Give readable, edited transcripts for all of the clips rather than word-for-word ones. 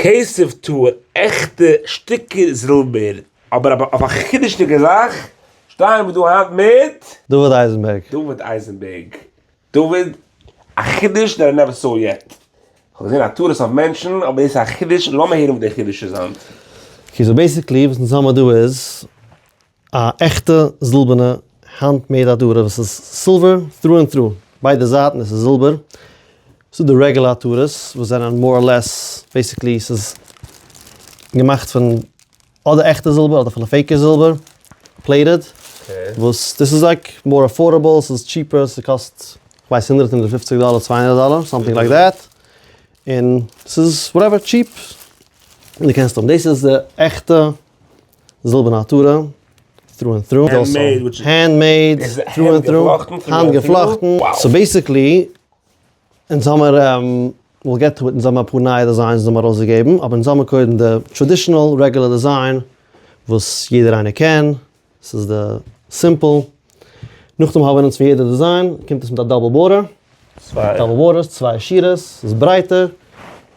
כסף טהור, עכטע שטיקער זילבער, אבער אויף א חידוש'דיגע זאך שטייען מיר דא היינט מיט. דוד אייזענבערג. דוד אייזענבערג. דוד, א חידוש that I never saw yet. כ'האב געזען עטרות אויף מענטשן, אבער דאס איז א חידוש, לאמיר הערן וואס דער חידוש איז היינט. okay, so basically וואס אונז האמיר דא איז א עכטע זילבערנע hand made עטרה וואס איז silver through and through, ביידע זייטן עס איז זילבער, ס'איז דא די רעגולער עטרות וואס זענען more or less basically ס'איז געמאכט פון אדער עכטע זילבער אדער אפילו fake ע זילבער, plated, וואס דאס איז like more affordable, ס'איז cheaper, ס'קאסט כ'ווייס הונדרעט 150 דאלער 200 דאלער, something like that, און ס'איז whatever cheap, און דו קענסט האבן, דאס איז די עכטע זילבערנע עטרה, through and through. Hand made, through and through, האנט געפלאכטן, so basically אונז האמער, we'll get to it, אונז האמער אפאר נייע designs אונז האמער ארויסגעגעבן, אבער אונז האמער קודם די traditional רעגולער design וואס יעדער איינער קען, ס'איז די simple, נאכדעם האבן אונז פון יעדע design קומט עס מיט א double border, double borders, צוויי שורות, ס'איז ברייטער,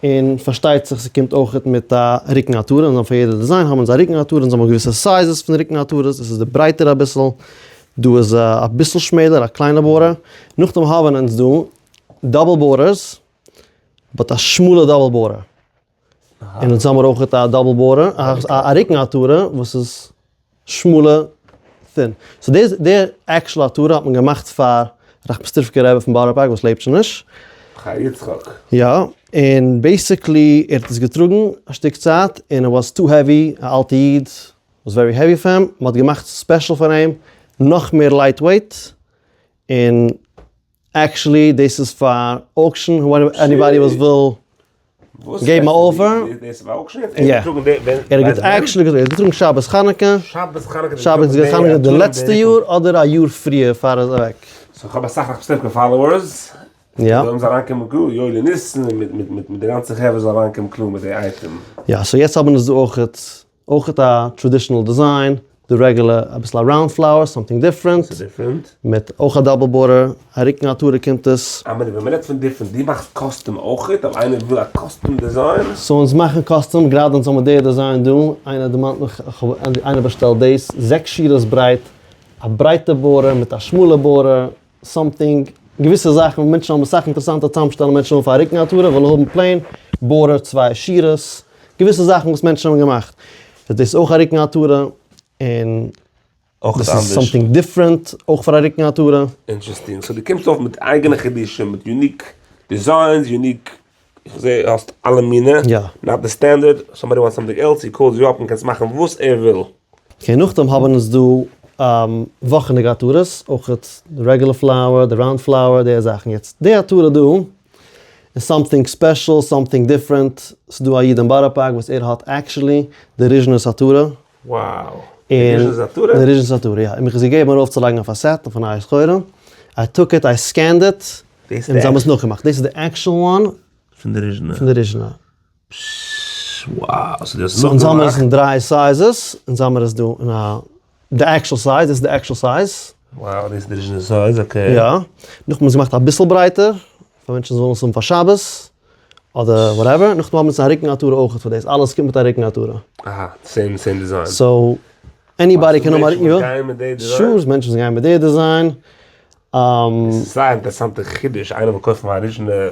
און פארשטייט זיך ס'קומט אויכעט מיט א רוקן עטרה, אונז האבן פאר יעדע design האבן אונז א רוקן עטרה, אונז האבן געוויסע sizes פון רוקן עטרות, דאס איז די ברייטערע אביסל, דא איז אביסל שמעלער, א קליינע border, נאכדעם האבן אונז דא double borders, but א שמאלע double border, און אונז האמיר אויכעט א double border, א רוקן עטרה וואס איז שמאלע thin. So דאס די actual עטרה האט מען געמאכט פאר ראחמיסטריווקער רבי פון בארא פארק וואס לעבט שוין נישט. חי יצחק. יא, און basically ער האט עס געטראגן א שטיק צייט און it was too heavy, א אלטע איד was very heavy פאר אים, מען האט געמאכט special פאר אים נאך מער lightweight, און actually דאס איז פאר auction, anybody וואס וויל געבן א offer. יא. ער האט actually געטראגן שבת חנוכה. שבת חנוכה די לעצטע יאר אדער א יאר פריער פאר ער איז אוועק. so כ'האב אסאך ראחמיסטריווקא followers. יא. זאלן זיי אריינקומען קלאר, יואלי ניסן מיט מיט מיט די גאנצע חברה זאל אריינקומען קלאר מיט די אייטעם. יא, so יעצט האבן אונז דא אויכעט אויכעט א traditional design, די רעגולער אביסל א round flower, something different. מיט אויך א double border, א רוקן עטרה קומט עס. א מינוט, ווען מ'רעדט פון different, דו מאכסט custom אויכעט? אויב איינער וויל א custom design? so אונז מאכן custom, גראדע אונז האבן די design דא, איינער דערמאנט מיך, איינער באשטעלט דאס, זעקס שורות ברייט, א ברייטע border מיט א שמאלע border, something, געוויסע זאכן, מענטשן האבן אסאך אינטערעסאנטע צאמשטעלן, מענטשן ווילן פאר א רוקן עטרה, ווילן האבן plain border, צוויי שורות, געוויסע זאכן וואס מענטשן האבן געמאכט. איז דאס אויך א רוקן עטרה, און דאס איז something different, אויך פאר א רוקן עטרה. Interesting, so דו קומסט אויף מיט אייגענע חידושים, מיט unique designs, unique, איך זע האסט אלע מינע, not the standard, somebody want something else, he calls you up און קענסט מאכן וואס ער וויל. Okay, נאכדעם האבן אונז דא וואכענדיגע עטרות, אויכעט די רעגולער flower, די round flower, די זאכן. יעצט די עטרה דא איז something special, something different, ס'איז דא א איד אין בארא פארק וואס ער האט actually די ריזשינער'ס עטרה. Wow! די ריזשינער'ס עטרה? די ריזשינער'ס עטרה, יא. און מיך איז געגעבן ארויפצולייגן אויף א set אויף א נייע סחורה. I took it, I scanned it, און זיי האבן עס נאכגעמאכט. דאס איז די actual one. פון די ריזשינער. פון די ריזשינער. Wow, so דו האסט נאכגעמאכט. So אונז האמיר עס אין דריי sizes, אונז האמיר עס דא אין א, די actual size, דאס איז די actual size. Wow, דאס איז די ריזשינער size, okay. יא, נאכדעם איז געמאכט אביסל ברייטער, פאר מענטשן וואס ווילן עס האבן פאר שבת, אדער whatever, נאכדעם האבן אונז א רוקן עטרה אויך פאר דאס, אלעס קומט מיט א רוקן עטרה. אהא, same same design. So, anybody קען האבן א רוקן, יא. מענטשן וואס גייען מיט די design? Sure, מענטשן וואס גייען מיט די design. עס איז זייער אינטערעסאנטע חידוש, איינער וויל קויפן פאר א ריזשינער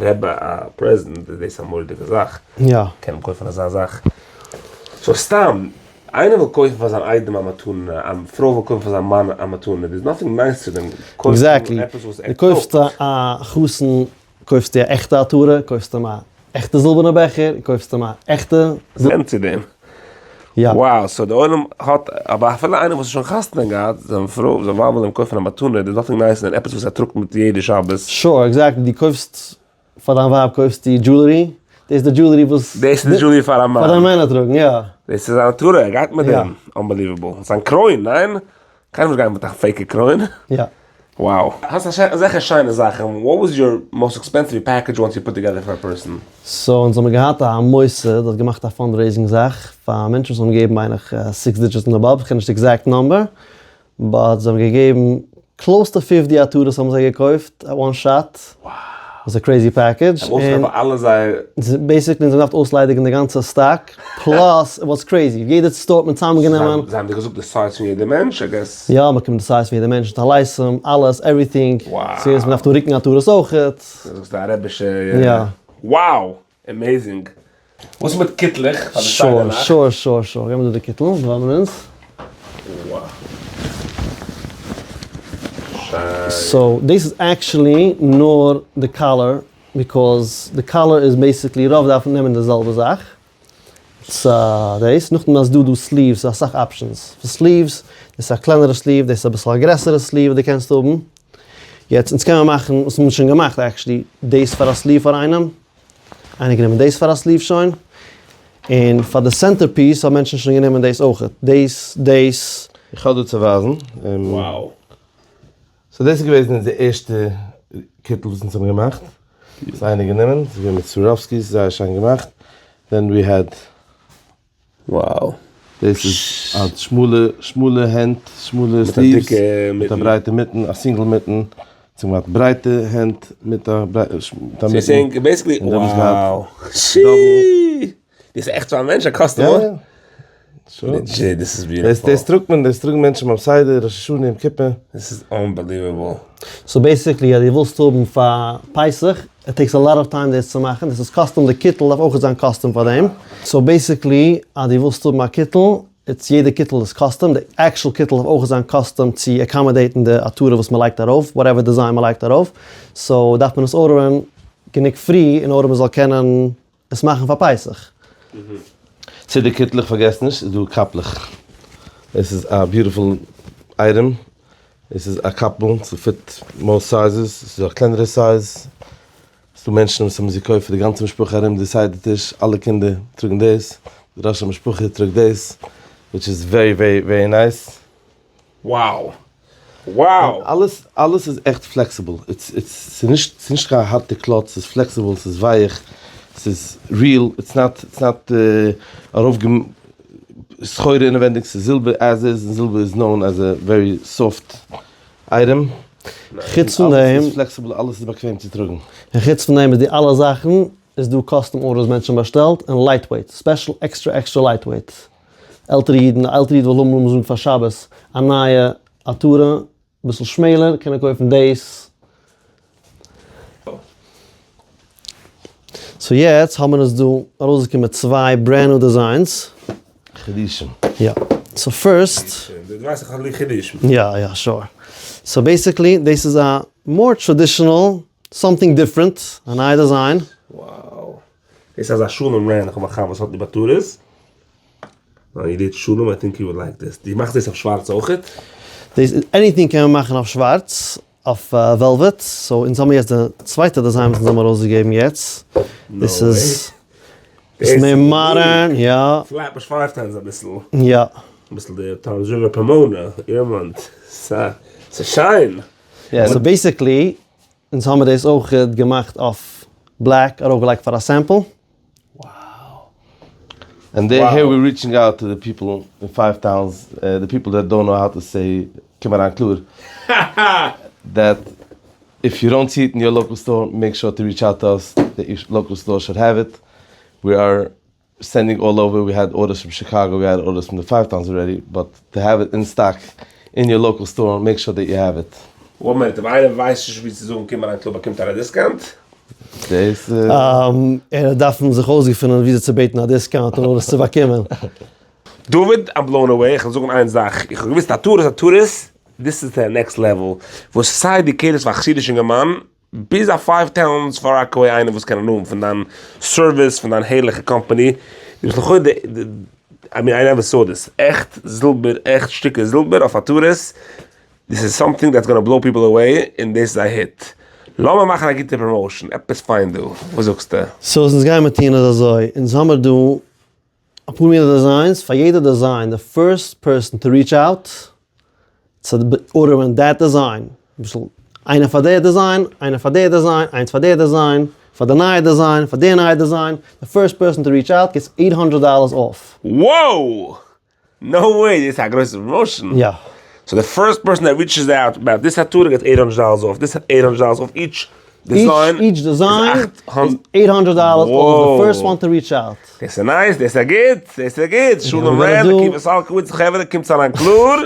רבי א present איז דאס א מורא'דיגע זאך, יא. קען מען קויפן אזא זאך, so סתם איינער וויל קויפן פאר זיין איידעם א מתנה, א פרוי וויל קויפן פאר זיין מאן א מתנה, there is nothing nicer than קויפן עפעס וואס ער דו קויפסט א חתן קויפסטו א עכטע עטרה, קויפסט אים א עכטע זילבערנע בעכער, קויפסט אים א עכטע. זען צו דעם. יא. Wow, so די עולם האט, אבער אפילו איינער וואס האט שוין חתונה געהאט, זיין פרוי, זיין ווייב וויל אים קויפן א מתנה, there's nothing nicer than עפעס וואס ער טראגט מיט יעדע שבת. Sure, exactly, דו קויפסט פאר דיין ווייב קויפסטו jewelry, דאס איז די jewelry וואס. דאס איז די jewelry פאר א מאן. פאר דיין מענער טראגן, יא. דאס איז זיין עטרה, ער גייט מיט דעם. Unbelievable. זיין קרוין, ניין? קיינער וויל נישט גיין מיט א fake ע קרוין. יא. Wow. האסט אזעלכע שיינע זאכן, what was your most expensive package once you put together for a person? So אונז האמיר געהאט א מוסד האט געמאכט א fundraising זאך פאר מענטשן וואס האבן געגעבן מיין איך six digits and above, כ'קען נישט די exact number, but זיי האבן געגעבן close to 50 עטרות האבן זיי געקויפט at one shot. Wow. איז א crazy package. און אלע זייער. Basically אונז האבן געדארפט אויסליידיגן די גאנצע stock, plus it was crazy, יעדע store האט מען צוזאמגענומען. זיי האבן דיר געזאגט די size פון יעדע מענטש I guess? יא, מען באקומט די size פון יעדע מענטש, טליתים, אלעס, everything. Wow. סאו יעצט מען דארף דא רוקן עטרות אויכעט. זאגסט א רעבישע. יא. Wow! Amazing! וואס איז מיט קיטלעך פאר די סדר נאכט? Sure sure sure, געב מיר דא די קיטל, וואו האבן אונז? שיין. So דאס איז actually נאר די color, because די color איז basically רוב דארפן נעמען די זעלבע זאך. סא דאס, נאכדעם אז דא דא sleeves, אסאך options פאר sleeves, דאס איז א קלענערע sleeve, דאס איז אביסל א גרעסערע sleeve וואס דו קענסט האבן. יעצט אונז קען מען מאכן, וואס מ'האט שוין געמאכט actually, דאס פאר א sleeve פאר איינעם, איינער גענומען דאס פאר א sleeve שוין, און פאר די center piece האבן מענטשן שוין גענומען דאס אויכעט, דאס, דאס. איך האב דא צו ווייזן. Wow. So דאס איז געוועזן אונזער ערשטע קיטל וואס אונז האבן געמאכט, האט איינער גענומען, ס'איז געווען מיט Swarovskis, זייער שיין געמאכט, then we had. Wow. דאס איז א שמאלע שמאלע הענט, שמאלע sleeves, מיט א ברייטע מיטן, א single מיטן, אונז האבן געהאט ברייטע הענט מיט א ברייטע מיטן. Basically, wow. שי! דאס איז עכט פאר א מענטש א customer? יא יא. Legit, דאס איז beautiful. דאס טראגט מען, דאס טראגן מענטשן ביים סדר, ראש השנה, יום כיפור. דאס איז unbelievable. So basically אז דו ווילסט האבן פאר פסח, it takes a lot of time דאס צו מאכן, דאס איז custom, די קיטל דארף אויך זיין custom פאר דעם. So basically אז דו ווילסט האבן א קיטל, it's יעדע קיטל איז custom, די actual קיטל דארף אויך זיין custom צו accommodate ן די עטרה וואס מען לייגט ארויף, whatever design מען לייגט ארויף, so דארף מען עס order ען גענוג פרי אין order מען זאל קענען עס מאכן פאר פסח. צו די קיטלעך פארגעס נישט איז דא קאפלעך, דאס איז א beautiful item, דאס איז א קאפל ס'פיט most sizes, ס'איז א קלענערע size, ס'דא מענטשן וואס האבן עס געקויפט פאר די גאנצע משפחה ארום די סדר טיש, אלע קינדער טראגן דאס, די ראש המשפחה טראגט דאס, which איז very very very nice. Wow! Wow! אלעס אלעס איז עכט flexible, it's it's ס'איז נישט ס'איז נישט קיין הארטע קלאץ, ס'איז flexible, ס'איז ווייעך, ס'איז real, it's not it's not ארויף סחורה אינעווענדיג, ס'איז זילבער as is, און זילבער איז known as a very soft item. חוץ פון דעם. אלעס איז flexible, אלעס איז באקוועם צו טראגן. און חוץ פון דעם איז די אלע זאכן איז דא custom orders מענטשן באשטעלט און lightweight, special extra extra lightweight. עלטערע אידן, א עלטערע איד וויל האבן לאמיר זאגן פאר שבת א נייע עטרה, אביסל שמעלער, קען ער קויפן דאס. So יעצט האבן אונז דא ארויסגעקומען צוויי brand new designs. חידושים. יא. So first. דו ווייסט איך האב ליב חידושים. יא יא sure. So basically דאס איז א more traditional, something different, א נייע design. Wow. דאס איז אזא שלום רען, איך האב א חבר וואס האט ליב עטרות. ידיד שלום I think you would like this. דו מאכסט דאס אויף שווארץ אויכעט? דאס anything קען מען מאכן אויף שווארץ, אויף velvet, so אונז האמיר יעצט די צווייטע design וואס אונז האבן ארויסגעגעבן יעצט, דאס איז מער מאדערן, יא. Flatbush Five Towns אביסל. יא. אביסל די Toms River Pomona, עירמאנט, ס'איז שיין. יא, so basically אונז האמיר דאס אויכעט געמאכט אויף black, ארויפגעלייגט פאר א sample. Wow. And there here we reaching out to the people in Five Towns, the people that don't know how to say קום אריין קלאר, that if you don't see it in your local store make sure to reach out to us, that your local store should have it, we are sending all over, we had orders from Chicago, we had orders from the Five Towns already, but to have it in stock in your local store, make sure that you have it. One minute, אויב איינער ווייסט נישט ווי צו זאגן קום אריין קלאר באקומט ער א discount? דאס. ער דארף זיך אויסגעפינען וויאזוי צו בעטן א discount און עס צו באקומען. דוד, I'm blown away, איך וועל זאגן איין זאך, איך האב געוואוסט א טור איז א טור איז, this is the next level, וואס סיי די קעירסט פאר א חסידישע אינגערמאן, ביז א Five Towns פאר א קוה איינער וואס קען הנאה האבן פון דיין סערוויס, פון דיין הערליכע קאמפאני, דו ביסט לכאו' די, I mean I never saw this, עכט זילבער, עכט שטיקער זילבער אויף עטרות, this is something that's gonna blow people away, און דאס איז א hit. לאמיר מאכן א גוטע promotion, עפעס פיין דא, וואס זאגסטו? So וואס אונז גיימער טון איז אזוי, אונז האמער דא אפאר מיני designs, פאר יעדע design די first person to reach out צו order ען that design, למשל איינער פאר די design, איינער פאר די design, איינס פאר די design, פאר די נייע design, פאר די נייע design, די first person to reach out gets eight hundred dollars off. Wow! No way! דאס איז א גרויסע promotion! יא. So די first person that reaches out about this עטרה gets eight hundred dollars off, this eight hundred dollars off each. design each design איז 800 dollars off the first one to reach out. דאס איז nice, דאס איז גוט, דאס איז גוט, שלום רעד, קיפ עס אלקוויץ, חברה קומטס אריין קלאר,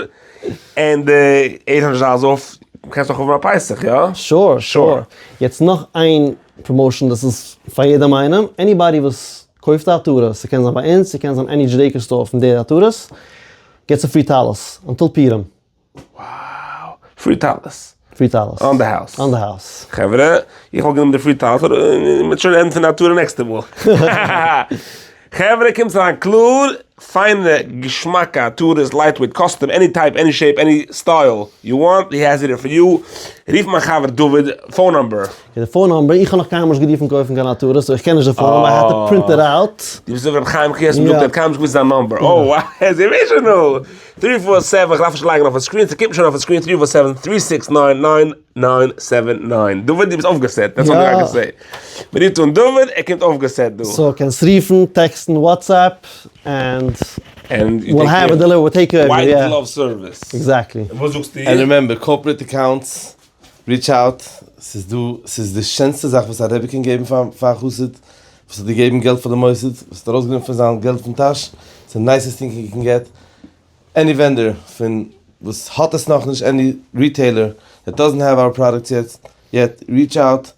און די 800 dollars off קענסט נאך האבן א פסח, יא? Sure, sure. יעצט נאך איין promotion דאס איז פאר יעדעם איינעם, anybody וואס קויפט א עטרה, ס'קען זיין ביי אונז, ס'קען זיין any Judaica store פון די עטרות, gets a free טלית, until פורים. Wow! Free טלית. Free טלית. On the house. On the house. חברה, איך וואלט גענומען די free טלית, אבער מ'וועט שוין רעדן פון די עטרה נעקסטע מאל. חברה קומטס אריין קלאר, פיינע געשמאקע עטרות, lightweight, custom, any type, any shape, any style you want, he has it for you. רוף מיין חבר דוד, phone number. Okay, די phone number, איך האב נאך קיינמאל נישט גערופן קויפן קיין עטרות, so איך קען נישט די phone number, I had to print it out. דו ביסט אזוי ווי רבי חיים חייא, מ'זאגט ער האט קיינמאל נישט געוואוסט זיין number. Oh wow, ער איז original! 3 4 7, איך דארף נישט לייגן אויפן screen, ס'קומט שוין אויפן screen, 3 4 7 3 6 9 9 9 7 9. דוד, דו ביסט אויפגעסעט, that's all I can say. מ'רופט אן דוד, ער קומט אויפגעסעט דא. So קענסט רופן, טעקסטן, WhatsApp, and we'll have it delivered, we'll take care of you, white glove service. Exactly. און וואס זאגסטו? And remember, corporate accounts, reach out, ס'איז דא, ס'איז די שענסטע זאך וואס א רבי קען געבן פאר פאר א חסיד, וואס האט געגעבן געלט פאר די מוסד, וואס האט ארויסגענומען פון זיין געלט פון טאש, ס'איז די nicest thing you can get, any vendor פון וואס האט עס נאכנישט, any retailer that doesn't have our products yet, yet reach out,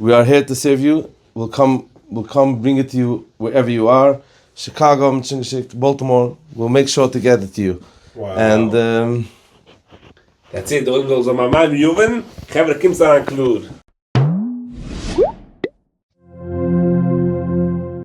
we are here to serve you, we'll come we'll come bring it to you wherever you are, שיקאגא האבן שוין געשיקט, באלטימאר, we'll make sure to get it to you, and. That's it, די עולם זאל זיך מיין מיין יובן, חברה קומטס אריין קלאר.